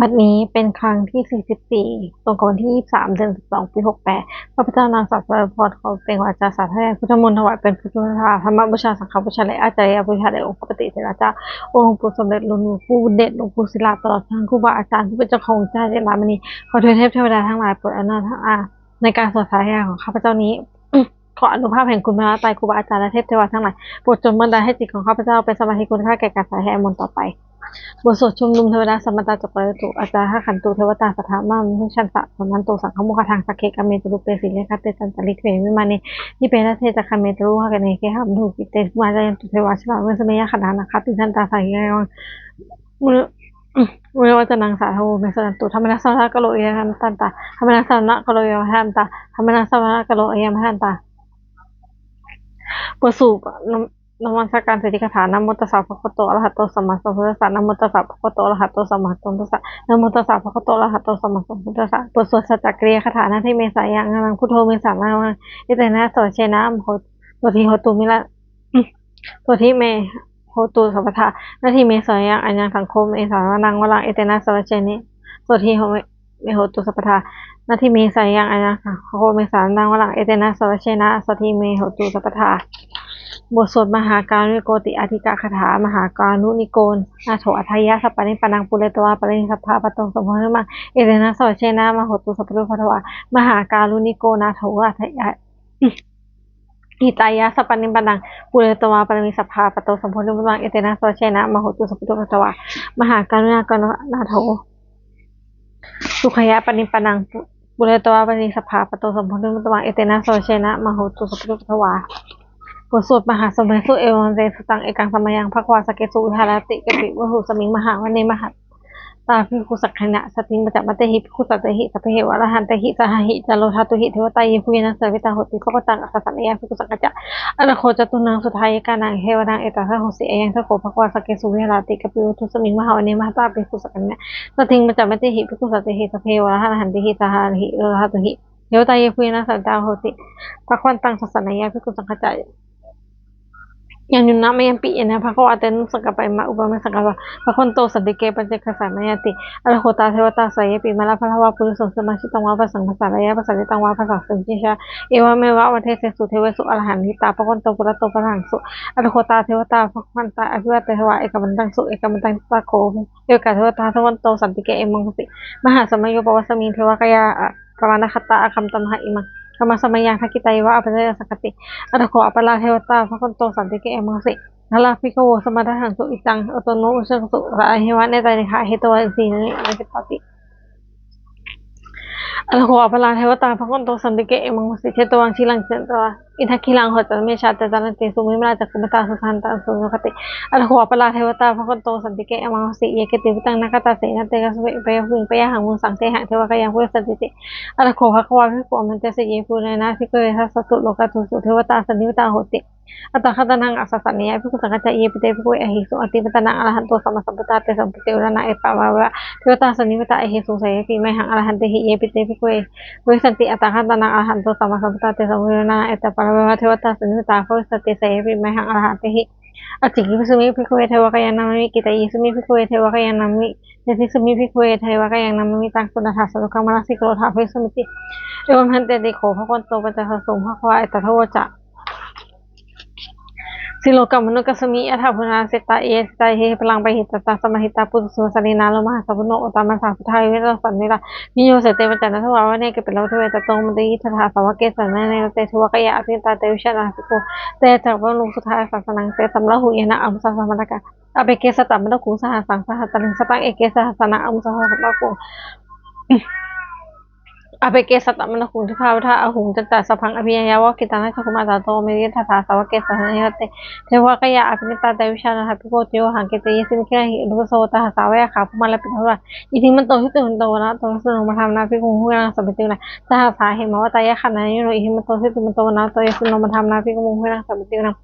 ບັດນີ້ເປັນຄັ້ງທີສີ່ສິບສີ່ ຕົງກັບວັນທີຊາວສາມ ເດືອນສິບສອງ ປີຫົກແປດ. ຂ້າພະເຈົ້າ ນາງສາວ ສະຫຼາພອນ ຂໍເປັນວາຈາສາທະຍາຍພຸດທະມົນ ຖວາຍເປັນພຸດທະບູຊາ ທຳມະບູຊາ ສັງຄະບູຊາ ແລະ ອາຈາລະຍະບູຊາ ແດ່ອົງພະປະຕິເຖລະເຈົ້າ, ອົງຫຼວງປູ່ສົມເດັດ ຫຼວງປູ່ເດດ ຫຼວງປູ່ສິລາ ຕະຫຼອດທັງຄູບາອາຈານ ຜູ້ເປັນເຈົ້າຂອງວິຊາເທລະມະນີ. ຂໍເທີນເທບເທວະດາທັງຫຼາຍ ໂປດອະນຸໂມທະນາ ໃນການສວດສາທະຍາຍຂອງຂ້າພະເຈົ້ານີ້. ຂໍອານຸພາບແຫ່ງຄຸນພະລັດຕະໄຕ ຄູບາອາຈານ ແລະ ເທບເທວະດາທັງຫຼາຍ ໂປດຈົ່ງບັນດານໃຫ້ຈິດຂອງຂ້າພະເຈົ້າເປັນສະມາທິຄຸນຄ່າແກ່ການສາທະຍາຍມົນຕໍ່ໄປ. ບົດສວດຊຸມນຸມເທວະດາ ສະມະຕາຈັກກະວັດຖຸ ອາຈາທະຂັນຕຸ ເທວະຕາສັດຖາມະນຸສັນຕະ ສະວັນຕຸ ສັງຄະມຸຂະທັງ ສັກເຂກະເມ ຕະລຸເປ ສີເລຂະເຕ ຈັນຕະລິເຂ ວິມາເນ ນິເປລະເທ ຈັກຂະເມ ຕະລຸຫະເກເນ ເຂຫະມະນຸກິເຕ ກຸມາລະຍັນຕຸ ເທວາຊະລະ ເວສະເມ ຍະຂະດານາຄາ ຕິທັນຕາ ສັກເຂຍະວັງ ເວ ເວລະວັດຕະນັງ ສາທະໂວ ເມ ສະນັນຕຸ ທຳມະນາສະວະນະກະໂລ ເອ ທຳມະນະທັນຕາ ທຳມະນາສະວະນະກະໂລ ເອ ທຳມະນະທັນຕາ ທຳມະນາສະວະນະກະໂລ ເອ ທຳມະນະທັນຕາ. ບົດສວດນະ ນະມັດສະການສະຕິກະຖາ ນະໂມຕັດສະ ພະຄະວະໂຕ ອະລະຫະໂຕ ສຳມາສຳພຸດທັດສະ ນະໂມຕັດສະ ພະຄະວະໂຕ ອະລະຫະໂຕ ສຳມາສຳພຸດທັດສະ ນະໂມຕັດສະ ພະຄະວະໂຕ ອະລະຫະໂຕ ສຳມາສຳພຸດທັດສະ. ບົດສວດສັດຕະກິລິຍາຄາຖາ ນະທິເມ ສະຍັງ ອະນະງ ພຸດໂທ ເມ ສະນະງ ເອເຕນະ ສະວັດເຊນະ ມະໂຫ ໂສທີ ໂຫຕຸ ມິລະ ໂສທີ ເມ ໂຫຕຸ ສັບພະທາ ນະທິເມ ສະຍັງ ອະຍັງ ສັງໂຄ ເມ ສາຣະນັງ ວະລັງ ເອເຕນະ ສະວັດເຊນະ ໂສທີ ເມ ໂຫຕຸ ສັບພະທາ ນະທິເມ ສະຍັງ ອະຍັງ ສັງໂຄ ເມ ສາຣະນັງ ວະລັງ ເອເຕນະ ສະວັດເຊນະ ໂສທີ ເມ ໂຫຕຸ ສັບພະທາ. ບົດສວດມະຫາກາລຸນິໂກ ຕິອາທິກະຄາຖາ ມະຫາກາລຸນິໂກ ນາໂຖ ອັດຖາຍະ ສັບປະນິບານັງ ປູເຣຕວາ ປາຣະມິ ສັບພາ ປະໂຕ ສຳໂພດທິມຸດຕະມັງ ເອເຕນະ ສະວັດເຊນະ ມະໂຫຕຸ ສັບປະໂຕ ສັບພະທະວາ ມະຫາກາລຸນິໂກ ນາໂຖ ອັດຖາຍະ ຫິຕາຍະ ສັບປະນິບານັງ ປູເຣຕວາ ປາຣະມິ ສັບພາ ປະໂຕ ສຳໂພດທິມຸດຕະມັງ ເອເຕນະ ສະວັດເຊນະ ມະໂຫຕຸ ສັບປະໂຕ ສັບພະທະວາ ມະຫາກາລຸນາໂກ ນາໂຖ ສຸຂາຍະ ປະນິບານັງ ປູເຣຕວາ ປາຣະມິ ສັບພາ ປະໂຕ ສຳໂພດທິມຸດຕະມັງ ເອເຕນະ ສະວັດເຊນະ ມະໂຫຕຸ ສັບປະໂຕ ສັບພະທະວາ. ບົດສວດມະຫາສົມເພສຸ ເອວັງເມ ສຸຕັງ ເອກັງສະມະຍັງ ພະຄະວາ ສັກເກສຸ ວິຫາຣະຕິ ກະປິວະທຸ ສະມິງ ມະຫາວັນເນ ມະຫາ ຕາພິກຂຸສັກຂະຍະ ສັດທິງ ປັນຈະມະເຕຫິ ພິກຂຸສັນເຕຫິ ສັບເພ ອະລະຫັນເຕຫິ ສະຫະຫິ ຈະໂລທາຕຸຫິ ເທວະຕາ ເຢ ພູ ເຢນະ ສາເວຕາ ໂຫຕິ ພະຄະວັນຕັງ ອາສະສະນະຍາ ພິກຂຸສັງຄະຈະ ອະລະໂຄ ຈະຕຸນັງ ສຸທາຍະການັງ ເທວະດາ ເອຕາສະໂຫສິ ອະຍັງ ສາໂຄ ພະຄະວາ ສັກເກສຸ ວິຫາຣະຕິ ກະປິວະທຸ ສະມິງ ມະຫາວັນເນ ມະຫາຕາພິກຂຸສັກຂະຍະ ສັດທິງ ປັນຈະມະເຕຫິ ພິກຂຸສັນເຕຫິ ສັບເພ ອະລະຫັນເຕຫິ ສະຫະຫິ ໂລທາຕຸຫິ ເທວະຕາ ເຢ ພູ ເຢນະ ສາເວຕາ ໂຫຕິ ພະຄະວັນຕັງ ອາສະສະນະຍາ ພິກຂຸສັງຄະຈະ ຍານໂຍນະ ມະຍັມປິ ເຢນະ ພະຄະວາ ເຕໂນ ສັກກະປະຕິມາ ອຸປະມາ ສັກກະປະ ພະຄະວັນໂຕ ສັນຕິເກ ປັນຈະຄະສາມະຍາຕິ ອະລະໂຄຕາ ເທວະຕາ ສາເຢປິ ມາລະພະລາວາ ປຸລິໂສ ສະມາຊິຕັງວາ ປະສັງ ປະສາລະຍາ ປະສາລິຕັງວາ ປະສາສະນິ ເອວະເມວະ ອະວະເທເສສຸ ເທວະເສ ອະລະຫັນທິຕາ ພະຄະວັນໂຕ ປຸລະໂຕ ປະລັງສຸ ອະລະໂຄຕາ ເທວະຕາ ພະຄະວັນຕາ ອະພິວາເທທະວາ ເອກະມັນຕັງສຸ ເອກະມັນຕັງ ສະທາໂຄ ເອກະເທວະຕາ ພະຄະວັນໂຕ ສັນຕິເກ ເອມັງວະຕິ ມະຫາສະມະໂຍ ປະວັດສະມິງ ເທວະກະຍາ ກະມານະຄະຕາ ອາຄັນຕັນຫະ ອິມັງ ກຳມະສະມະຍັງ ທັກກິຕາເຍວະ ອາປະເທ ອະສັງຄະຕິ ອະທະໂຄ ອາປະລາເທວະຕາ ພະຄະວັນໂຕ ສັນຕິເກ ເອມັງວະຕິ ນາລາພິກຂະໂວ ສະມາດາຫັນຕຸ ອິຕັງ ອະໂຕໂນ ອຸດສະກັງ ສຸ ອາເຫວະ ເນຕານິ ຄະ ເຫໂຕ ວະ ເອສີ ເນ ອາເຊຕາຕິ ອະທະໂຄ ອາປະລາເທວະຕາ ພະຄະວັນໂຕ ສັນຕິເກ ເອມັງວະຕິ ເຊຕະວັງ ຊີລັງ ເຊຕະວັງ ອິນທະຄີລັງ ໂຫ ຈະເມ ຊາ ຈະຕະຣັນຕິ ສຸ ວິມະລາ ຈັກຂຸມະຕາ ສຸທັນຕະ ສຸສຸຄະຕິ ອະທະໂຄ ອາປະລາເທວະຕາ ພະຄະວັນໂຕ ສັນຕິເກ ເອມັງວະຕິ ເຢ ເກ ເຕ ວິຕັງ ນາຄະຕາ ເສນາ ເຕ ກະສະ ເວ ເປັຍຍະ ພູ ເປັຍຍະຫັງ ມຸງ ສັງ ເທຫັງ ເທວະກະຍັງ ພຸດທະສະຕິ ອະທະໂຄ ພະຄະວາ ພິກຂຸ ອະມັນຈະ ເສ ເຢ ພູ ເນນາ ພິກຂະເວ ທັດສະຕຸ ໂລກາທຸ ສຸ ເທວະຕາ ສັນນິວະຕາ ໂຫຕິ ອັດຕະຄັນຕະນັງ ອາສະສະເນຍະ ພິກຂຸສັງຄະຈະ ເຢ ປິເຕ ພິກຂະເວ ອະຫິ ສຸ ອະຕິວັດຕະນັງ ອະລະຫັນໂຕ ສຳມາສຳພຸດທາ ເຕ ສະ ເປ ເຕ ວະຣະນະ ເອ ປະ ວະ ເທວະຕາ ສັນນິວະຕາ ເອຫິ ສຸ ເສຍະປິ ມະຫັງ ອະລະຫັນເຕຫິ ເຢ ປິເຕ ພິກຂະເວ ພະວິສັນຕິ ອັດຕະຄັນຕະນັງ ອະລະຫັນໂຕ ສຳມາສຳພຸດທາ ເຕ ສະ ເປ ເຕ ວະຣະນະ ເອ ຕະ ປະ ວະ ເທວະຕາ ສັນນິວະຕາ ພະວິສັນຕິ ເສຍະປິ ມະຫັງ ອະລະຫັນເຕຫິ ອາຈິກິພິກຂຸ ພິກຂະເວ ເທວະກະຍັງ ນາມາມິ ກິຕາຍິ ສຸມິ ພິກຂະເວ ເທວະກະຍັງ ນາມາມິ ເນຕິ ສຸມິ ພິກຂະເວ ເທວະກະຍັງ ນາມາມິ ຕັງ ສຸນະຖາ ສາທຸກັງ ມາລະສິ ໂກຣທາ ວິສະມິຕິ ເອວັມ ພັນເຕ ຕິ ໂຂ ພະຄະວັນໂຕ ປັນຈະຄະ ສຸ ພະຄະວາ ເອຕະ ໂທ ວະຈະ ສິໂລ ກາມະນຸ ກະສະມິ ຍະຖາ ພູນາ ເສຕາ ເອ ເສຕາ ເທ ພະລັງ ປະຫິຕະຕາ ສະມາຫິຕາ ປຸດສະ ສຸ ສະລີ ນາໂລມາ ຫາ ສະວະໂນ ໂອຕາ ມະສາ ພຸດທາ ວິເວກະ ສະ ສະນະ ວິລາ ວິນະໂຍ ເສເຕ ປັນຈານະ ທະວາ ວະເນ ກະປິລະ ໂທ ເວຕະໂຕ ມະນະຕະ ຍະຖາ ສາ ສະ ຫະ ເກ ສະ ນະ ເນ ເຕ ເທວະກະຍາ ອະພິນິຕາ ເຕ ວິຊາ ນາ ສິໂກ ເຕ ຈັກກະວັນ ໂລ ສຸທາ ອາສະສະນັງ ເຕ ສຳລະຫູ ຍານະ ອາວຸສາ ສະ ສະ ມະນະກາ ອາເປເກ ສະ ຕະ ມະນະຄຸງ ສະ ຫະ ສັງ ສະ ຫະຕະລິງ ສະ ຕັງ ເອເກ ສະ ຫະສະນະ ອາວຸສາ ສະ ຫະຕະ ມະນະຄຸງ ອາເປເກ ສະ ຕະ ມະນະຄຸງ ທິພາ ວະທາ ອາຫຸງ ຈັນຕາ ສະ ພັງ ອະພິຍາຍາ ວະ ກິຕາ ນາ ຈັກຂຸມ ອາຕາ ໂຕ ເມ ຍະຖາ ສາ ສະ ຫະ ເກ ສະ ຫະ ຍະ ເຕ ເທວະກະຍາ ອະພິນິຕາ ເຕ ວິຊາ ນາ ຫະ ພິໂກ ເທວະ ຫະ ເກ ເຕ ເຍ ສຸ ເມ ເຄ ຫະ ຫິ ອະນຸ ໂສ ຕະ ຫະ ສາ ວະ ຍາ ຂາ ພູມາ ລະ ປິ ທະ ວາ ອິທິມັນໂຕ ຫິຕິມັນໂຕ ວະນະ ໂຕ ຍະສຸໂນ ມະທາ ມະນາ ພິກຂະມຸ ຫຸ ເວ ລັງ ສະ ເມ ຕິ ວະນະ ສະ ຫະ ສາ ເຫ ມາ ວະ ຕາ ຍະ ຄະ ນາ ຍະໂນ ອິທິມັນໂຕ ຫິຕິມັນໂຕ ວະນະ ໂຕ ຍະສຸໂນ ມະທາ ມະນາ ພິກຂະມຸ ຫຸ ເວ ລັງ ສະ ເມ ຕິ ວະນະ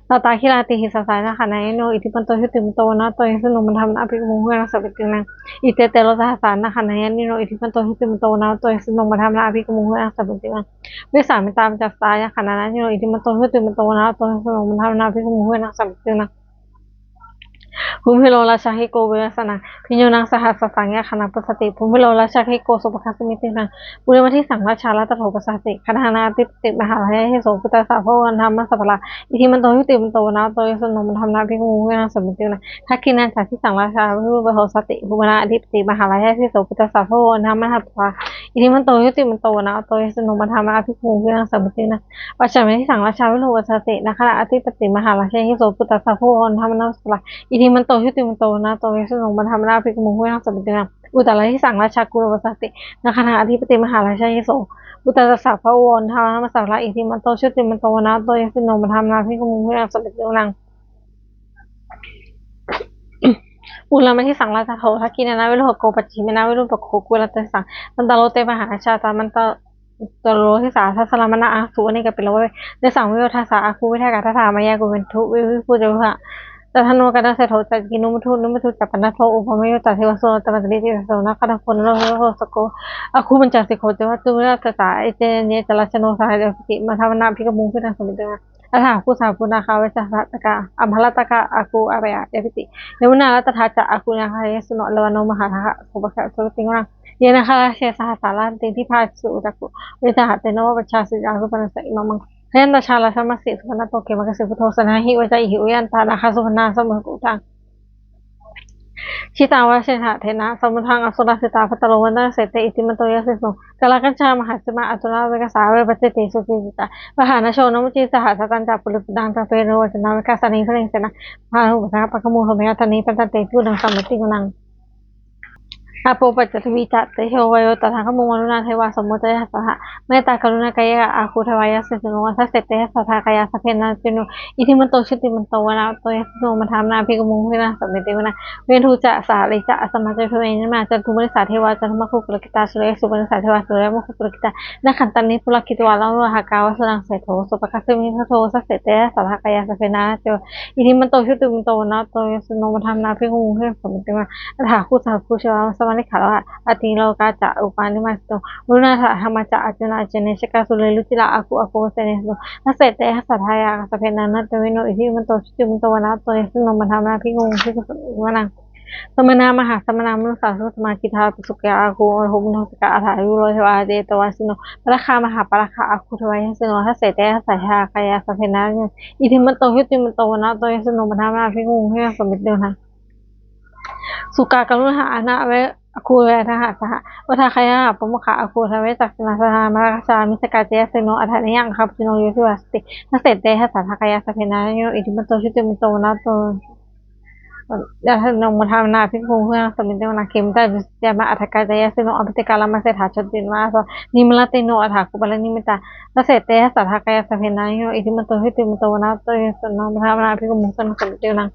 ຕາ ຕາ ຄີ ລາ ຕິ ຫິ ສາ ສາ ນະ ຄະ ນາ ຍະໂນ ອິທິມັນໂຕ ຫິຕິມັນໂຕ ວະນະ ໂຕ ຍະສຸໂນ ມະທາ ມະນາ ພິກຂະມຸ ຫຸ ເວ ລັງ ສະ ເມ ຕິ ວະນະ ອິເຕ ເຕ ໂລ ສະ ຫະ ສາ ນະ ຄະ ນາ ຍະໂນ ອິທິມັນໂຕ ຫິຕິມັນໂຕ ວະນະ ໂຕ ຍະສຸໂນ ມະທາ ມະນາ ພິກຂະມຸ ຫຸ ເວ ລັງ ສະ ເມ ຕິ ວະນະ ເວສາ ເມຕາ ປັນຈາ ສະ ຕາ ຍະ ຄະ ນາ ນາ ຍະໂນ ອິທິມັນໂຕ ຫິຕິມັນໂຕ ວະນະ ໂຕ ຍະສຸໂນ ມະທາ ມະນາ ພິກຂະມຸ ຫຸ ເວ ລັງ ສະ ເມ ຕິ ວະນະ ພູມພິໂລລາຊາທິໂກ ວິລະສະນັງ ພິນໂຍນັງ ສະຫັດສະສັງ ຍັກຂະນັງ ປັສສະຕິ ພູມພິໂລລາຊາທິໂກ ສຸປະຄາສະມິຕິນັງ ບຸລະມະທິສັງ ຣາຊາລັດຕະໂທ ປັສສະຕິ ຄະນະຫະນາທິປະຕິ ມະຫາລາຊາທິໂສ ພຸດທັສສະ ພະວະວັນທະມະສະພາລາ ອິທິມັນໂຕ ຈຸຕິມັນໂຕ ວະນະວະໂຕ ຍະສະໂນ ມະທຳນະ ອະພິວະໂມ ວິລັງ ສະມິຕິວະນັງ ທັກຂິນາຈາທິສັງ ຣາຊາ ວິລຸດທະໂພ ສະຕິ ພູມະນາອະທິປະຕິ ມະຫາລາຊາທິໂສ ພຸດທັສສະ ພະວະວັນທະມະສະພາລາ ອິທິມັນໂຕ ຈຸຕິມັນໂຕ ວະນະວະໂຕ ຍະສະໂນ ມະທຳນະ ອະພິວະໂມ ວິລັງ ສະມິຕິວະນັງ ປັດສະເມທິສັງ ຣາຊາ ວິໂລມະສະຕິ ນາຄະນາອະທິປະຕິ ມະຫາລາຊາທິໂສ ພຸດທັສສະ ພະວະວັນທະມະສະພາລາ ອິທິມັນໂຕ ຈຸຕິມັນໂຕ ວະນະວະໂຕ ຍະສະໂນ ມະທຳນະ ອະພິວະໂມ ວິລັງ ສະມິຕິວະນັງ ອຸດຕະລະທິສັງ ຣາຊາ ກຸລະປະສາຕິ ນາຄະນາອະທິປະຕິ ມະຫາລາຊາທິໂສ ພຸດທັສສະ ພະວະວັນທະມະສະພາລາ ອິທິມັນໂຕ ຈຸຕິມັນໂຕ ວະນະວະໂຕ ຍະສະໂນ ມະທຳນະ ອະພິວະໂມ ວິລັງ ສະມິຕິວະນັງ ມູລະມະທິສັງ ຣາຊາໂທ ທັກຂິນານະ ວິໂລຫະໂກ ປັດຊິເມນະ ວິຣູປະໂຄ ກຸລະຕະທິສັງ ທັນຕະໂລ ເຕ ມະຫາຣາຊາ ຕາມັນຕະ ຕະໂລ ທິສາ ທັດສະລະມະນະ ອາສຸ ອະເນກະປິລະວະ ເວ ເດສັງ ວິໂອທາສາ ອາຄູ ວິທະກາ ທັດຖາ ມາຍາ ກຸເມນທຸ ວິວິພູ ຈະວະຫະ ຕະທະໂນ ກະນະເສໂທ ຈະກິນຸ ມຸທຸ ນຸມຸທຸ ຈະປັນນະໂທ ອຸປະມະໂຍ ຕະເທວະ ສຸລະຕະມັນຕະລີ ເຕຈະໂສ ນາຄະທັງໂຄ ນະໂລ ເທໂລ ໂຄສະໂກ ອາຄູ ບັນຈາສິໂຄ ເຕວະຕຸລະຕະຕະ ເອເຕເຍ ຈະລາຊະໂນ ສາຫະໂຍ ສະຕິ ມະທາວະນາ ພິກະມຸງ ພິນັງ ສະມິຕິວະ ອະຖາ ອາຄູ ສາຫະພູ ນາຄາ ເວສະທະຕະກະ ອຳພະລະຕະກະ ອາຄູ ອາປະຍາ ຍາພິຕິ ເຍວະນາ ລັດຕະທາ ຈະ ອາຄູ ນາຄາ ເຍສຸໂນ ອາລະວະໂນ ມະຫາທາ ສະໂພ ສະໂພ ສະໂພ ຕິງວັງ ເຍນາຄາ ເຊສະຫັດສາ ລະຫັນຕິ ທິພາ ສຸຈັກຂຸ ເວສະທະ ເຕໂນ ວັດຊາ ສິດສາ ສຸປະນັນສະ ອິມະມັງ ພະຍັນຕະຊາ ລາຊະມະສີ ສຸພັນນະໂຕ ເຂມະກະສິ ພຸດໂທ ສະນາຫິ ວະຈະ ອິຫິ ໂອຍັນຕາ ນາຄາ ສຸພັນນາ ສະມຸ ອຸຕັງ ຊິຕາ ວະເຊທະ ເທນະ ສະມຸດທັງ ອະສຸລະສິຕາ ພັດຕະໂລ ວັນນະເສເຕ ອິທິມັນໂຕ ຍະສິໂສ ກາລະກັນຊາ ມະຫາເສມະ ອະຕຸລະ ເວກະສາ ເວປະເຊຕິ ສຸຈິຕະ ວະຫານະໂຊ ນະມຸຈິ ສະຫັດສະຕັນຈະ ປຸລິປຸດດັງ ຕະເຕໂນ ວັດຊະນາ ເວກະສານິ ພະເນສະນະ ພາຫຸ ປະຊາ ປະຄະມຸ ໂສມະຍາທະນີ ປະຕະເຕ ຈຸລະງ ສະມະຕິກຸນາງ ອາໂປ ປັດຈະທະວີ ຈະ ເຕໂຊ ວາໂຍ ຕະຖາຄະມຸ ວະລຸນາ ເທວາ ໂສໂມ ຈະ ຍະສະທະ ເມດຕາ ກະລຸນາ ກາຍະ ອາຄູ ເທວາ ຍະສິໂສ ອາເສເຕ ຍະສະທາ ກາຍາ ສະເພນະ ເຈໂນ ອິທິມັນໂຕ ຈຸຕິມັນໂຕ ວະນະໂຕ ຍະສຸໂນ ມະທາມະນາ ພິກະມຸ ເວນະ ສະເມຕິວະນະ ເວນທຸ ຈະ ສາລີ ຈະ ອະສະມາ ຈະ ເທວາ ຍະມະ ຈະຕຸມະນິສາ ເທວາ ຈະທະມະຄຸ ປຸລະກິຕາ ສຸເຣ ສຸປະນິສາ ເທວາ ສຸເຣ ມະຄຸ ປຸລະກິຕາ ນະຂັນຕານິ ປຸລະກິຕວາ ລາວະຫະກາ ວະສຸນັງ ເສໂທ ໂສປະຄາສະມິ ໂທ ສາເສເຕ ຍະສະທາ ກາຍາ ສະເພນະ ນາ ເຈໂນ ອິທິມັນໂຕ ຈຸຕິມັນໂຕ ວະນະໂຕ ຍະສຸໂນ ມະທາມະນາ ພິກຂະມຸ ເພນະ ສະມິຕິມະ ອະຖາ ຄຸ ສາ ຄູ ເຊວາ ສະມາລິຂາ ລະ ອະຕິໂລກາ ຈະ ອຸປານິມະ ເສໂຕ ວະລຸນາ ທະ ທະມາ ຈະ ອາຈຸນາ ອາເຈເນ ຊະກາ ສຸເລ ລຸຈິລາ ອາຄູ ອາໂກ ເສເນ ເສໂຕ ສາເສເຕ ຍະສະທາ ກາຍາ ສະເພນະ ນາ ເຈໂນ ອິທິມັນໂຕ ຈຸຕິມັນໂຕ ວະນະໂຕ ຍະສຸໂນ ມະທາມະນາ ພິກຂະມຸ ເພນະ ສະມິຕິມະນັງ ສະມະນາ ມະຫາສະມະນາ ມະນຸດສາ ສຸຕະມາ ກິດທາ ປິສຸກະ ອາຄູ ອາໂຫ ມະໂນສະກະ ອາຖາ ຍະໂວ ໂລ ເທວາ ເຈໂຕວາຊິໂນ ປະລະຄາ ມະຫາປະລະຄາ ອາຄູ ເທວາ ຍະສຸໂນ ສາເສເຕ ຍະສະທາ ກາຍາ ສະເພນະ ນາ ເຈໂນ ອິທິມັນໂຕ ຈຸຕິມັນໂຕ ວະນະໂຕ ຍະສຸໂນ ມະທາມະນາ ພິກຂະມຸ ເພນະ ສະມິຕິມະນັງ ສຸກາ ກະລຸນາ ອານະ ເວ ອາຄູ ເວທະຫະ ສະຫະ ວະທາຄະຍາ ປະໂມຄາ ອາຄູ ທະເວ ຈັກສະນາ ສະທາ ມະລະກະຊາ ມິສະກາ ເຈຍະເສໂນ ອາທານະຍັງ ຄຳປະຕິໂນ ໂຍ ທິວາສະຕິ ສາເສເຕ ຍະສະທາ ກາຍາ ສະເພນະ ນາ ເຈໂນ ອິທິມັນໂຕ ຈຸຕິມັນໂຕ ວະນະໂຕ ຍະທະໂນ ມະທາມະນາ ພິກຂະມຸ ເພນະ ສະມິຕິມະນັງ ເຂມະຕາ ເຈຍະມະ ອາທະກາ ຈະ ຍະເສໂນ ອາພິເຕກາ ລະມະເສຖາ ໂຊຕິນະ ອາໂສ ນິມະລະເຕໂນ ອາຖາ ຄຸປະລະນິມິຕາ ສາເສເຕ ຍະສະທາ ກາຍາ ສະເພນະ ນາ ເຈໂນ ອິທິມັນໂຕ ຈຸຕິມັນໂຕ ວະນະໂຕ ຍະສຸໂນ ມະທາມະນາ ພິກຂະມຸ ເພນະ ສະມິຕິມະນັງ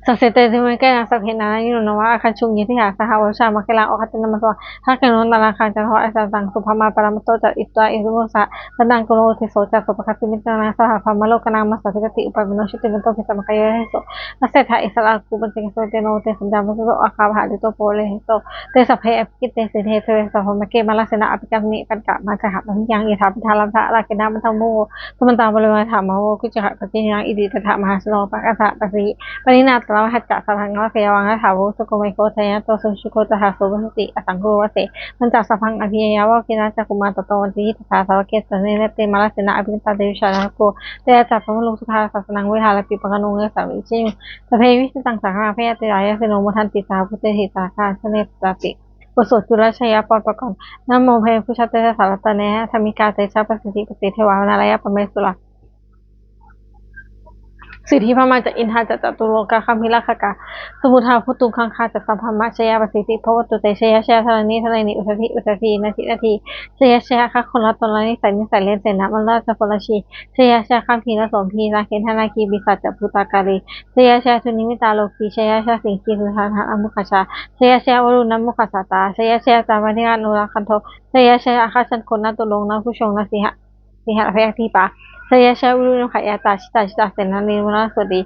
ສາເສເຕ ເທວະນິກາຍະ ສະເພນະ ນາ ເຈໂນ ນະວາ ອາຄັນຊຸງ ເຍຕິຫາ ສະຫະ ວະຊາ ມະເຄລາ ໂອຄະຕິນະ ມະສະວາ ທັກເກໂນ ຕາລັງຄັງ ຈັນໂທ ອາສາຕັງ ສຸພະມາ ປະລະມຸດໂຕ ຈະ ອິດວາ ອິໂຕສະ ສະນັງກຸໂລ ທິໂສ ຈະ ໂສປະຄາສະມິ ຕະນາ ສະຫະ ພາມະໂລກະນັງ ມະສາ ພິກະຕິ ອຸປະມະໂນ ໂຊຕິມັນໂຕ ພິສາມະກາຍະ ເທໂສ ສາເສທະ ອິສະລະ ອາກູ ປັນເຊກະ ເສເຕໂນ ເຕສັນຈາ ມະສຸໂຕ ອາຄາ ວະຫະລິໂຕ ໂປເລຫິໂຕ ເຕສະເພ ອະພິກິເຕ ເສເທ ເທເວ ສະພາ ມະເກ ມາລະເສນາ ອາພິກາມິ ກັນກະ ມະຄະຫະ ມະພິຍັງ ເອທາ ພິທາ ລະທະ ລາເກນາ ມັນທະໂມ ສະມັນຕາ ບໍລິວານ ທາມະໂວ ກຸດຈັກຂະ ປັດຈິນຍັງ ອິຕິຕັດຖະ ມະຫາເສໂນ ປະກາສະ ປະສີ ປະນິນາ ຕະລະວະຫັດຈະ ສະທັງ ລະເກຍະວັງ ລະຖາໂວ ສຸໂກ ໄມໂຄ ໄທຍະໂຕ ສຸຊຸໂກ ຕະຫາໂສ ວະສະຕິ ອະສັງໂຄ ວະເສ ປັນຈະສະພັງ ອະພິຍາຍາ ວະເກນະ ຈັກຂຸມາ ຕະໂຕ ວັນຕິ ທິຕະຖາ ສາວະເກ ສະເນນະ ເຕ ມາລະເສນາ ອະພິນະຕາ ເຕວິຊາ ນະໂກ ເຕ ອາຈາ ປະມຸ ສຸທາ ສາສະນັງ ເວຫາລະປິ ປະກະໂນ ເງ ສາວິ ເຊຍ ສະເພ ວິສິຕັງ ສາຄະນາ ພະຍາ ເຕ ອາຍະເສໂນ ໂມທັນຕິ ສາຫະພູເຕ ຫິ ສາຄາ ຊະເນ ສະຕາຕິ ບົດສວດຈຸລະຊະຍະປອດປະກອນ ນະໂມ ພະເວ ພຸດທະ ເຕຊະສາ ລັດຕະເນ ທຳມິກາ ເຕຊະ ປະສິດທິ ປະເສ ເທວາ ນາລາຍະ ປະເມສຸລາ ສິດທິພະມາ ຈະ ອິນທາ ຈະ ຈະຕຸໂລກາ ຄຳພິລັກຂະກາ ສະມຸດທາ ພູຕຸງຄັງຄາ ຈະ ສະພະມະ ຊະຍະ ປະສິດທິ ພະວະຕຸເຕ ຊະຍະ ຊະຍະ ທະລະນີ ທະລະນີ ອຸດທະພິ ອຸດທະພີ ນັດທິ ນັດທີ ຊະຍະ ຊະຍະ ຄະໂຄລະ ໂຕລະນິ ໄສ ນິໄສ ເລນ ເສນະ ມະລະ ຈະ ໂພລະຊີ ຊະຍະ ຊະຍະ ຄຳພີ ລະໂສມພີ ນາເຄນທະ ນາຄີ ປີສາດ ຈະ ພູຕາກາລີ ຊະຍະ ຊະຍະ ທຸນິມິຕາ ໂລຄີ ຊະຍະ ຊະຍະ ສິງຄີ ສຸທາທະ ອະມຸຂະຊາ ຊະຍະ ຊະຍະ ວະລຸນ ນະມຸຂະສາຕາ ຊະຍະ ຊະຍະ ຈາມະນິກາ ໂນລະຄັນໂທ ຊະຍະ ຊະຍະ ອາຄາຊັນໂຄ ນະຕຸລົງ ນະພູຊົງ ນະສີຫະ ສີຫະພະຍັກທິປາ ຊະຍະຊະຍະ ອຸລຸນະຂະຍາຕາ ຊິຕາ ຊິຕາເສນານີ ວະນະສະວະດີ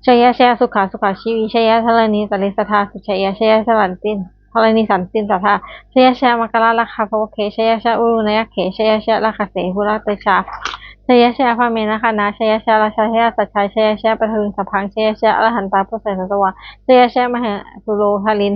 ຊະຍະຊະຍະ ສຸຂາ ສຸຂາຊີວີ ຊະຍະ ທະລະນີ ຕະລິສະທາ ສຸຊະຍະ ຊະຍະ ທະລະນີ ທະລະນີ ສັນຕິນສະທາ ຊະຍະຊະຍະ ມັງກະລະ ລາຄາ ພະໂອເຄ ຊະຍະຊະຍະ ອຸລຸນະຍັກເຂ ຊະຍະຊະຍະ ລາຄະເສ ພຸລະເຕຊາ ໄຊຍະຊະຍະພະເມນະຄະນາ ໄຊຍະຊະຍະລາຊາ ໄຊຍະສັດຊາຍ ໄຊຍະຊະຍະປະທະວິງສາພັງ ໄຊຍະຊະຍະອະລະຫັນຕາພຸດສາສະວາ ໄຊຍະຊະຍະມະເຫໂສໂລທະລິນ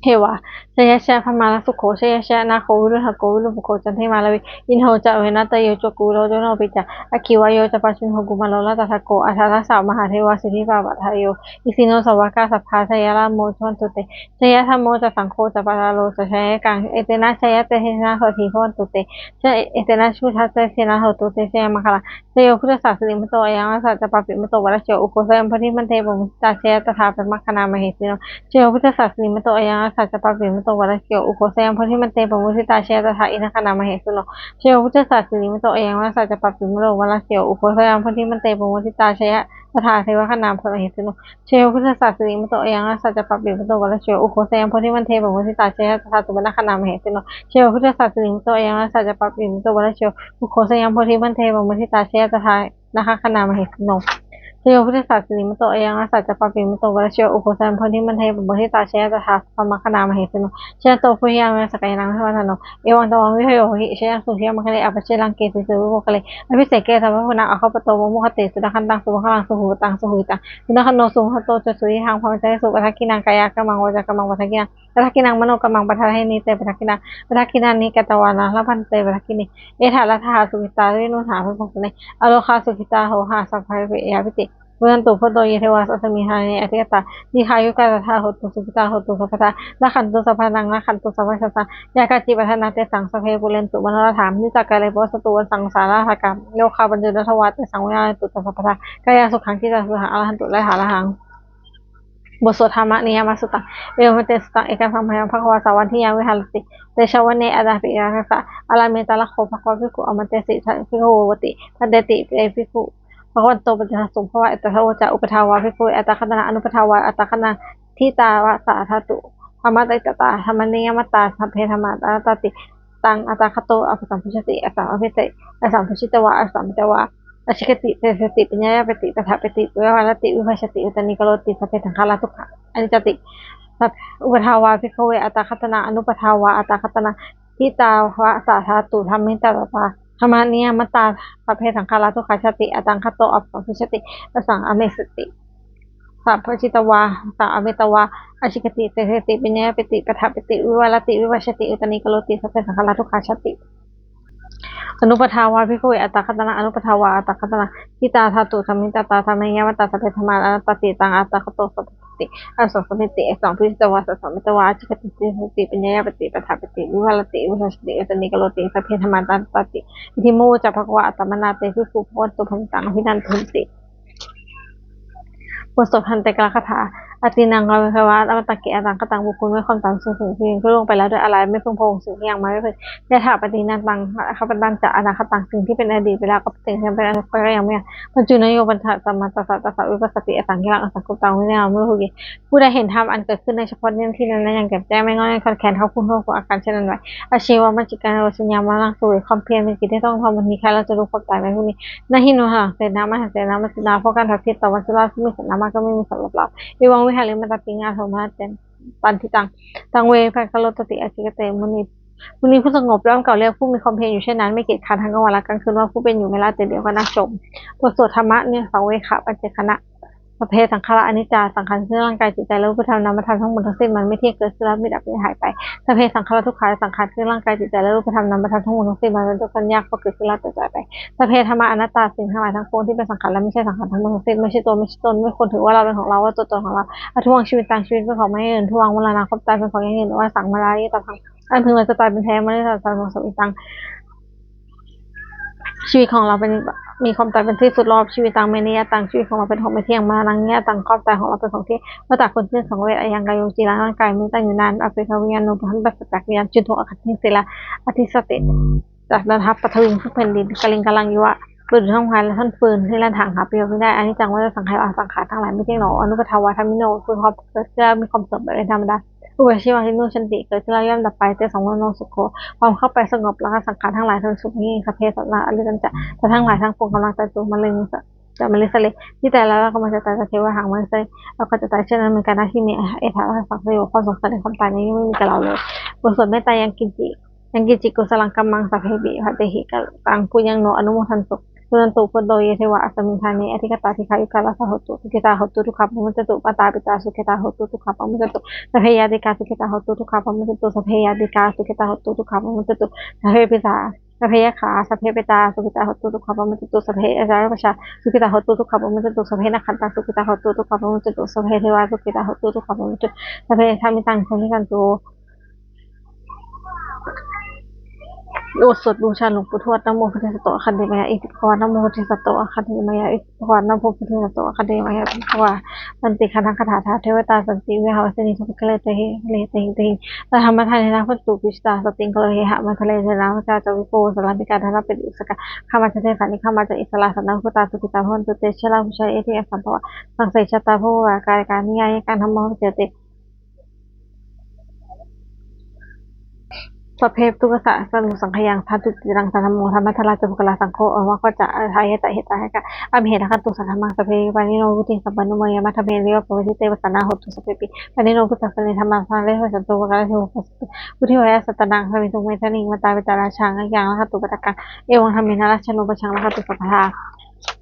ເທວາ ໄຊຍະຊະຍະພະມາລະສຸໂຂ ໄຊຍະຊະຍະນາໂຄວິລຸດທະໂກ ວິລຸດປຸໂຂ ຈັນທິມາລະວີ ອິນໂທຈະເວນະຕະໂຍ ໂຈກຸໂລ ໂຈໂນປິຈະ ອາຄິວະໂຍ ຈະປະຊຸນໂຫ ກຸມາໂລ ລະຕະທະໂກ ອາທາທັດສະ ມະຫາເທວາ ສິດທິພາວັດທະໂຍ ອິຊິໂນສາວະກາ ສັບພາໄຊຍະລາໂມ ພະວັນຕຸເຕ ໄຊຍະທຳໂມ ຈະສັງໂຄ ຈະປາລາໂລ ຈະໄຊຍະກັງ ເອເຕນະ ໄຊຍະເຕເທນະ ໂສທີ ພະວັນຕຸເຕ ເຊ ເອເຕນະ ຊຸທະ ເຕເທນະ ໂຫຕຸ ເຕ ຊະຍະມັງຄະລັງ ໄຊໂຍພຸດທະສາສິລິມະໂຕ ອາຍັງ ລັກສະ ຈະປາປິມະໂຕ ວັດທະ ໂຊ ອຸໂຄ ໄຊຍະໂພທິ ມັນເທ ປະມຸທິຕາ ເຊຍະຕະຖາ ເປັນມັກຄະນາ ມະເຫສິໂນ ໄຊໂຍພຸດທະສາສິລິມະໂຕ ອາຍັງ ລັກສະ ຈະປາປິມະໂຕ ວັດທະ ໂຊ ອຸໂຄ ໄຊຍະໂພທິ ມັນເທ ປະມຸທິຕາ ເຊຍະຕະຖາ ອິນທະຄະນາ ມະເຫສິໂນ ໄຊໂຍພຸດທະສາສິລິມະໂຕ ອາຍັງ ລັກສະ ຈະປາປິມະໂຕ ວັດທະ ໂຊ ອຸໂຄ ໄຊຍະໂພທິ ມັນເທ ປະມຸທິຕາ ເຊຍະຕະຖາ ເທວະຄະນາ ມະເຫສິໂນ ເຊໂຍພຸດທະສາສິລິມະໂຕ ອາຍັງ ລັກສະ ຈະປາປິມະໂຕ ວັດທະ ໂຊ ອຸໂຄ ໄຊຍະໂພທິ ມັນເທ ປະມຸທິຕາ ເຊຍະຕະຖາ ສຸວັນນະຄະນາ ມະເຫສິໂນ ເຊໂຍພຸດທະສາສິລິມະໂຕ ອາຍັງ ລັກສະ ຈະປາປິມະໂຕ ວັດທະ ໂຊ ອຸໂຄ ໄຊຍະໂພທິ ມັນເທ ປະມຸທິຕາ ເຊຍະຕະຖາ ນະຄະຄະນາ ມະເຫສິໂນ ເຊໂຍພຸດທະສາສິລິມະໂຕ ອາຍັງ ລັກສະ ຈະປາປິມະໂຕ ວັດທະ ໂຊ ອຸໂຄ ໄຊຍະໂພທິ ມັນເທ ປະມຸທິຕາ ເຊຍະຕະຖາ ທຳມະຄະນາ ມະເຫສິໂນ ຊະນະໂຕ ໂພທິຍາມະ ສັກກາຍານັງ ວິວັດທະໂນ ເອວັງຕະວັງ ວິທະໂຍ ໂຫຕິ ຊະນະສຸທິ ຍະມັງຄະເລ ອະປັດເຈລັງ ເກເສ ສຸວິໂພຄະເລ ອະພິເສເກ ສະພະໂພນະ ອາຄາປະໂຕ ໂມຄະເຕ ສຸນັກຂັນຕັງ ສຸມັງຄະລັງ ສຸໂຫຕັງ ສຸຫິຕັງ ສຸນັກຂັນໂຕ ສຸໂຫໂຕ ຈະສຸທິທັງ ພຣະມະຈາຣິສຸ ປະທັກກິນນັງ ກາຍະກຳມັງ ວາຈາກຳມັງ ປະທັກກິນນັງ ປະທັກກິນາ ມະໂນກຳມັງ ປະທາເນ ເຕ ປະທັກກິນາ ປະທັກກິນາ ນິ ກະຕະວານາ ລະພັນເຕ ປະທັກກິນເນ ເອທາ ລັດຖາ ສຸກິຕາ ເວໂນທາ ພະສາສະເນ ອາໂລຄາ ສຸຂີຕາ ໂຫຫາ ສັບພະຍາພິຕິ ໂຫນນະຕຸ ໂພໂຕ ເຢ ເທວາ ອັດສະມິ ຫາເນ ອາທິກະຕາ ດີຄາຍຸກາ ສັດຖາ ໂຫຕຸ ສຸຂີຕາ ໂຫຕຸ ສັບພະດາ ລະຂັນຕຸ ສັບພານັງ ລັກຂັນຕຸ ສັບພະສັດສາ ຍາກາຈິ ປັດຖານາ ເຕສັງ ສັບເພ ປຸເຣນຕຸ ມະໂນລະຖາ ຍະຕະ ກາເລ ປະວັດສະຕຸ ວັດສັງ ສາລາ ສະກາ ໂລຄາ ບັນຈຸ ນັດຖະວາ ເຕສັງ ວິນາລະຕຸ ຕັງ ສັບພະທາ ກາຍັງ ສຸຂັງ ຈິດຕັງ ສຸດຖາ ອະລະຫັນຕຸ ລະຖາ ລະຫັງ ບົດສວດທຳມະນິຍາມະສຸດຕັງ ເອວັມມະເຕ ສຸດຕັງ ເອກັງ ທຳມະຍັງ ພະຄະວາ ສາວັດຖິຍັງ ວິຫາຣະຕິ ເຕໂຊ ວັນເນ ອັດຕະປິ ອາກາສະ ອາຣາເມ ຕະລະໂຂ ພະຄະວາ ພິກຂຸ ອາມະເຕ ສິ ພິກຂຸ ໂຫຕິ ພັນເຕ ເຕ ພິກຂຸ ພະຄະວັນໂຕ ປະຈັກຂະສຸ ພະວະ ເອຕະສະ ໂອວາຈາ ອຸປະທາວາ ພິກຂຸ ເວ ອັດຕະຄັດຕະນາ ອະນຸປະທາວາ ອັດຕະຄັດຕະນາ ທິຕາວະສາທາຕຸ ທຳມະເຕຕະຕາ ທຳມະນິຍາມະຕາ ສັບເພທຳມາ ອະນັດຕາຕິ ຕັງ ອັດຕະຄັດໂຕ ອະສຳພຸດສະຕິ ອະສຳອະເພຕິ ອະສຳພຸດສິຕະວາ ອະສຳມິຕະວາ ອາຊີຄະຕິ ເສສະຕິ ປັນຍາຍະເປຕິ ປະຖະເປຕິ ວິວາລະຕິ ວິພັດຊະຕິ ອຸຕະນີກະໂຣຕິ ສັບເພສັງຂາຣະ ທຸກຂະ ອະນິດຈະຕິ ສັບ ອຸປະທາວາ ພິກຂະເວ ອັດຕະຄັດຕະນາ ອະນຸປະທາວາ ອັດຕະຄັດຕະນາ ທິຕາວະສາທາຕຸ ທຳມິຕະຕະຕາ ທຳມະນິຍາມະຕາ ສັບເພສັງຂາຣະ ທຸກຂະຊາຕິ ອັດຕັງຄະໂຕ ອະສຳພຸດສະຕິ ອະສັງອະເມສະຕິ ສັບພະຈິດຕະວາ ສັງອະເມຕະວາ ອາຊີຄະຕິ ເສສະຕິ ປັນຍາຍະເປຕິ ປະທະເປຕິ ວິວາລະຕິ ວິວັດຊະຕິ ອຸຕະນີກະໂຣຕິ ສັບເພສັງຂາຣະ ທຸກຂະຊາຕິ ອະນຸປະທາວາ ພິກຂະເວ ອັດຕະຄັດຕະນາ ອະນຸປະທາວາ ອັດຕະຄັດຕະນາ ທິຕາທາຕຸ ທຳມິຕະຕາ ທຳມະນິຍາມະຕາ ສັບເພທຳມາ ອະນັດຕາຕິ ຕັງ ອັດຕະຄັດໂຕ ສັບ ຕິ ອະສັງສະເມຕິ ອະສັງພິຈິດຕະວາ ສະສັງເມຕະວາ ອາຊີຄະຕິ ເສສະຕິ ປັນຍາຍະເປຕິ ປະທະເປຕິ ວິວາລະຕິ ວິວັດຊະຕິ ອຸຕະນີກະໂຣຕິ ສັບເພທຳມາ ອະນັດຕາຕິ ອິທິມະໂຫ ຈະ ພະຄະວາ ອາຕະມະນາ ເຕ ພິກຂຸ ພະຄະວັນໂຕ ພະວັນຕັງ ອະພິນາທຸນຕິ ບົດສວດທັນເຕກະລະຄາຖາ ອະຕິນັງ ອະວິຄະວາ ອະມະຕະເກ ອະຕັງຄະຕັງ ບຸກຄຸນມີຄວາມຕາຍ ເຊື່ອຖື ສິ່ງທີ່ລ່ວງໄປແລ້ວດ້ວຍອາລັຍ ໄມ່ເພິ່ງພະວົງ ສິ່ງທີ່ຍັງມາໄມ່ເພິ່ງ ຍະຖາ ປະຕິນັນຕັງ ອະຄະປະນັນຈະ ອະນາຄະຕັງ ສິ່ງທີ່ເປັນອະດີດໄປແລ້ວ ກັບສິ່ງທີ່ຈະເປັນອານາຄົດ ກໍຍັງບໍ່ຍັງ ປັດຈຸນະໂຍ ປັນທະ ສະມາ ຕັດສະ ຕັດສະ ວິປັດສະຕິ ອະສັງກິລັງ ອະສັງກຸບຕັງ ວິນະຍັງ ອະມະໂນໂລກິ ຜູ້ໃດເຫັນທຳອັນເກີດຂຶ້ນໃນສະເພາະໜ້າທີ່ນັ້ນໆ ຢ່າງແຈ່ມແຈ້ງ ແມ່ນງ່າຍ ແມ່ນຄອດແຄນ ເຂົາຄູນໂຮດ ອາການເຊັ່ນນັ້ນໄວ້ ອາຊີວະ ມັດຈິກາ ໂຣຊະຍາ ມະລັງ ສວຍຄວາມພຽນ ເປັນກິດທີ່ຕ້ອງທຳ ວັນນີ້ ໃຄລະຈະຮູ້ຄວາມຕາຍ ແມ່ນຜູ້ນີ້ ນະຫິ ໂນ ຫະລັງ ເສນາ ມະຫາເສນາ ມັດຈຸລາ ເພາະການຖອຍພິດ ຕາວັນຈຸລາ ຜູ້ມີເສນາມາກ ກໍໄມ່ມີສຳລັບລາວ ເອວັງ ວິຫາເຣ ມະຕະປິງ ອາໂສ ມະນະເຕ ປັນທິຕັງ ຕັງ ເວ ວິພາກາໂຣ ຕະຕິ ອາຈິກະເຕ ມຸນີ ມຸນີຜູ້ສະຫງົບ ຍ່ອມກ່າວຮຽກຜູ້ມີຄວາມພຽນຢູ່ເຊັ່ນນັ້ນ ໄມ່ກຽດຄານທັງກາງວັນ ແລະ ກາງຄືນວ່າ ຜູ້ເປັນຢູ່ເວລາແຕ່ດຽວກໍນັກຊົມ ບົດສວດທຳມະນິ ສັງເວຄະ ປັນເຈກະນະ ສັບເພສັງຂາຣາ ອະນິດຈາ ສັງຂານຄືຮ່າງກາຍ ຈິດໃຈ ແລະ ຮູບປະທຳ ນາມປະທຳທັງໝົດທັງສິ້ນ ມັນໄມ່ທ່ຽງ ເກີດຂຶ້ນແລ້ວ ມີດັບ ເປັນຫາຍໄປ ສັບເພສັງຂາຣາ ທຸກຂະ ສັງຂານຄືຮ່າງກາຍ ຈິດໃຈ ແລະ ຮູບປະທຳ ນາມປະທຳທັງໝົດທັງສິ້ນ ມັນເປັນທຸກ ເປັນຍາກ ເພາະເກີດຂຶ້ນແລ້ວ ແຕ່ຈາກໄປ ສັບເພທຳມາ ອະນັດຕາ ສິ່ງທັງຫຼາຍທັງປວງທີ່ເປັນສັງຂານ ແລະ ບໍ່ໃຊ່ສັງຂານ ທັງໝົດທັງສິ້ນ ບໍ່ໃช่ตัว ไม่ใช่ตน ไม่ควรถือว่าเราเป็นของเรา ว่าตัวตนของเรา ອະທຸວັງ ຊີວິດຕັງ ຊີວິດເປັນຂອງໃໝ່ຫຍັງ ທຸວັງ ມະລະນາ ຄວາມຕາຍເປັນຂອງໃຫຍ່ຫຍັງ ອວະສັງ ມະລາຍະຕະພັງ ອັນເພິ່ງແລະຈະຕາຍເປັນແທ້ ມະລະນະ ສາໂນ ສະວິຕັງ ຊີວິດຂອງເຮົາເປັນ ມີຄວາມຕາຍເປັນທີ່ສຸດລອບ ຊີວິດຕັງ ເມເນຍະຕັງ ຊີວິດຂອງເຮົາເປັນຂອງບໍ່ທ່ຽງ ມະລະນັງຍະຕັງ ຄວາມຕາຍຂອງເຮົາເປັນຂອງທ່ຽງ ວະຕາກຸນ ເປັນສັງເວດ ອາຍັງກາໂຍ ຈີລັງ ຮ່າງກາຍ ເມຕັງ ຢູ່ນານ ອາເປກະ ວິນຍາໂນ ປະຫັນປັດສະຈາກວິນຍານ ຈຸນໂທ ອາຄາຕິ ເສລາ ອະທິສະຕິ ຈາກນັ້ນ ພະປະທະວິງ ຊຶ່ງແຜ່ນດິນ ກະລິງກະລັງ ເຍວະ ປະດຸດທ້ອງຟ້າ ແລະ ທ່ອນຟືນ ນິລັນທາງ ຫາປະໂຫຍດບໍ່ໄດ້ ອະນິດຈັງ ວັດຕະສັງ ຂາຍວ່າ ສັງຂານທັງຫຼາຍ ບໍ່ທ່ຽງໜໍ ອະນຸປະທາວາ ທຳມິໂນ ຄືຄວາມເກີດຂຶ້ນ ແລະ ມີຄວາມເສື່ອມໄປເປັນທຳມະດາ ອຸປາຊີວະ ທິໂນ ສັນຕິ ເກີດຂຶ້ນແລ້ວ ຍ່ອມດັບໄປ ເຕ ສັງ ວັນໂນ ສຸໂຂ ຄວາມເຂົ້າໄປສະຫງົບ ລະ ສັງຂານທັງຫຼາຍ ເປັນສຸກຍິ່ງ ສັບເພ ສັດຕາ ອະລິດຕັນຈະ ສັດທັງຫຼາຍທັງປວງ ກຳລັງຕາຍ ໂຕມະເລັງ ຈະມະລິສະເລ ທີ່ຕາຍແລ້ວ ກໍມາຈະຕາຍ ຈະເທວະຫັງ ມະນິສະເລ ເຮົາກໍຈະຕາຍ ເຊັ່ນນັ້ນເໝືອນກັນ ນາທີເມ ເອທາ ລະ ສັງ ສະໂຍ ຄວາມສົງໄສ ແລະ ຄວາມຕາຍ ນີ້ ຍັງມີແກ່ເຮົາເລີຍ ບົດສວດເມດຕາຍັງກິນຈິ Yaṃ kiñci kusalaṃ kammaṃ sabbehi vāsehi kataṃ puññaṃ no anumodantu, suṇantu bhonto ye devā asmiṃ ṭhāne adhigatā dīghāyukā sadā hontu, sukhitā hontu dukkhā pamuñcantu, mātā pitā sukhitā hontu dukkhā pamuñcantu, sabbe ñātikā sukhitā hontu dukkhā pamuñcantu, sabbe ñātikā sukhitā hontu dukkhā pamuñcantu, sabbe pitā sabbe yakkhā sabbe petā sukhitā hontu dukkhā pamuñcantu, sabbe acarāpajā sukhitā hontu dukkhā pamuñcantu, sabbe nakkhattā sukhitā hontu dukkhā pamuñcantu, sabbe devā sukhitā hontu dukkhā pamuñcantu, sabbe sampattīnaṃ samijjhantu. ບົດສວດບູຊາຫຼວງປູ່ທວດ. Namo buddhassa, āgantimāya iti bhagavā. Namo buddhassa, āgantimāya iti bhagavā. Namo buddhassa, āgantimāya iti bhagavā. Mantikanaṃ gāthā. Devatā santi vihāravāsinī, sabbe khette gate ca hiṃ tahiṃ. Saddhammaddānena bhavantu pūjitā, sotthiṃ karontedha mandale. Tenāmerā ca vibullā saha, sārāmikā dānapatī vipavīsakā, gāmā ca desā nigamā ca issarā, saha nāgā sukhitā bhavantu te. Jalābujā yesuṃ yasassambhavā, saṃsedajātā bahū bhūtā, kāyikā vītarāgehi, kaṇhā mahāpañcavaggiyā, sabbe dukkhassa karontu saṅkhayaṃ. Ṭhātu ciraṃ sataṃ dhammo, dhammaddharā ca puggalā, saṅgho āvakko ca atthāya ca hitāya ca. Amhe rakkhatu saddhammaṃ sabbehi, pāṇino buddhaṃ sampāṇo, mayā matthate hiraññavipūtā, pabbajitavasavattino hontu sabbepi pāṇino. Buddhaṃ saraṇaṃ gacchāmi, dhammaṃ saraṇaṃ gacchāmi, saṅghaṃ saraṇaṃ gacchāmi. Buddhe bhāvāya sattānaṃ, sāmīciṃ mettāyadajjaggaṃ, ñāṇāgadena paññāgadena paññāpadānabhāvāya, evaṃ dhammena rājāno pajaṃ rakkhatū sabbadā.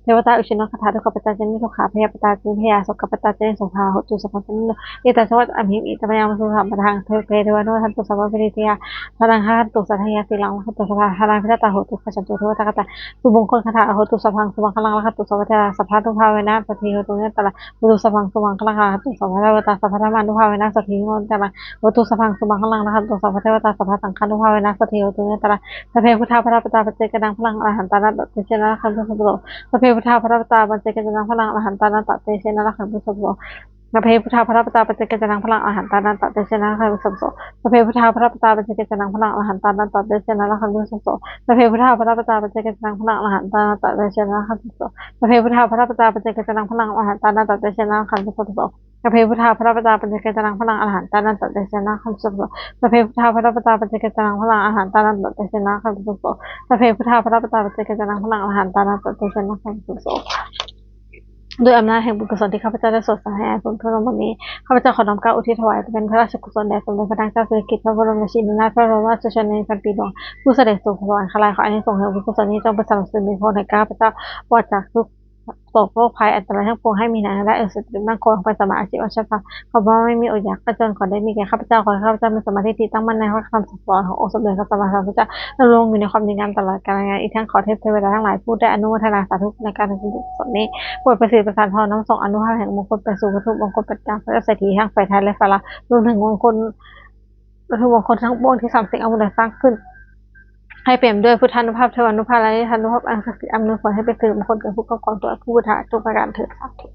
Devatāuccino gāthā. Dukkhappattā ca niddukkhā, bhayappattā ca nibbhayā, sokappattā ca nissokā, hontu sabbaṃ pāṇino. Ettāvatā ca amhehi, ettāvatā ca amhehi, sabbaṃ pūjitaṃ mamaṃ, sabbe deva nubhajjhantu, sabbaṃ paṇidhī te jayya. Dānaṃ dadantu saddhāya, sīlaṃ rakkhantu sabbadā, dānaṃ dadantu saddhāya, bhikkhavo catunnaṃ sukhākatāya. Sukhaṃ supabhātaṃ, hotu sabbaṃ sumaṅgalaṃ, rakkhantu sabbadevatā, sabbabuddhānubhāvena, sadā hontu sukhitattā. Buddho sabbaṃ sumaṅgalaṃ, rakkhantu sabbadevatā, sabbadhammānubhāvena, sadā hontu sukhitattā. Buddho sabbaṃ sumaṅgalaṃ, rakkhantu sabbadevatā, sabbasaṅghānubhāvena, sadā hontu sukhitattā. Sabbe buddhā balappattā, paccekānaṃ balaṃ, arahantānaṃ, taṃ tejena rakkhantu sabbaso. Sabbe buddhā balappattā, paccekānaṃ balaṃ, arahantānaṃ, taṃ tejena rakkhantu sabbaso. Sabbe buddhā balappattā, paccekānaṃ balaṃ, arahantānaṃ, taṃ tejena rakkhantu sabbaso. Sabbe buddhā balappattā, paccekānaṃ balaṃ, arahantānaṃ, taṃ tejena rakkhantu sabbaso. Sabbe buddhā balappattā, paccekānaṃ balaṃ, arahantānaṃ, taṃ tejena rakkhantu sabbaso. Sabbe buddhā balappattā, paccekānaṃ balaṃ, arahantānaṃ, taṃ tejena rakkhantu sabbaso. Sabbe buddhā balappattā, paccekānaṃ balaṃ, arahantānaṃ, taṃ tejena rakkhantu sabbaso. Sabbe buddhā balappattā, paccekānaṃ balaṃ, arahantānaṃ, taṃ tejena rakkhantu sabbaso. Sabbe buddhā balappattā, paccekānaṃ balaṃ, arahantānaṃ, taṃ tejena rakkhantu sabbaso. ດ້ວຍອຳນາດແຫ່ງບຸນກຸສົນທີ່ຂ້າພະເຈົ້າໄດ້ສວດສາທະຍາຍຜົນບຸນທັງໝົດນີ້, ຂ້າພະເຈົ້າຂໍນ້ອມເກົ້າອຸທິດຖວາຍເປັນພະລາຊະກຸສົນແດ່ສົມເດັດພະນາງເຈົ້າສິລິກິດ ພະບໍລົມລາຊິນີນາດ ພະບໍລົມລາຊະຊົນນາທິການປີຫຼວງ ຜູ້ສະເດັດສູ່ສະຫວັນຄະລາຍ. ຂໍອານິສົງແຫ່ງບຸນກຸສົນນີ້ຈົ່ງເປັນສຳລັບສິນເປັນໂພໃຫ້ຂ້າພະເຈົ້າ ປອດຈາກທຸກ ໂສກໂລກໄພອັນຕະລາຍທັງປວງ ໃຫ້ມີແນວທາງໄດ້ອັນສະເດັດນຳໂຄນໄປສຳມາອາຊີວະຊາດ ຂໍບໍ່ໃຫ້ມີອົດຢາກຍາກຈົນ ຂໍໄດ້ມີແກ່ຂ້າພະເຈົ້າ. ຂໍໃຫ້ຂ້າພະເຈົ້າມີສຳມາທິດຖິຕັ້ງໝັ້ນໃນພະຄຳສັ່ງສອນຂອງອົງສົມເດັດພະສຳມາສຳພຸດທະເຈົ້າ ດຳລົງຢູ່ໃນຄວາມດີງາມຕະຫຼອດການນານ. ອີກທັງຂໍເທບເທວະດາທັງຫຼາຍຜູ້ໄດ້ອະນຸໂມທະນາສາທຸໃນການທຳບຸນກຸສົນນີ້ ໂປດປະສິດປະສານພອນນຳສົ່ງອານຸພາບແຫ່ງມຸງຄຸນໄປສູ່ວັດຖຸມົງຄຸນປະຈຳພະເຈົ້າເສດຖີທັງຝ່າຍໄທ ແລະ ຝ່າຍລາວ ລວມເຖິງມຸງຄຸນ ວັດຖຸມົງຄຸນທັງປວງທີ່ສຳເສັງອຳນວຍສ້າງຂຶ້ນ ໃຫ້ເຕັມດ້ວຍພຸດທານຸພາບ ເທວານຸພາບ ແລະ ຍາດທານຸພາບອັນສັກສິດ ອຳນວຍຜົນໃຫ້ເປັນສິລິມຸງຄຸນແກ່ຜູ້ຄອບຄອງທຸກຜູ້ບັນດາທຸກປະການເທີ້ນ ສາທຸ.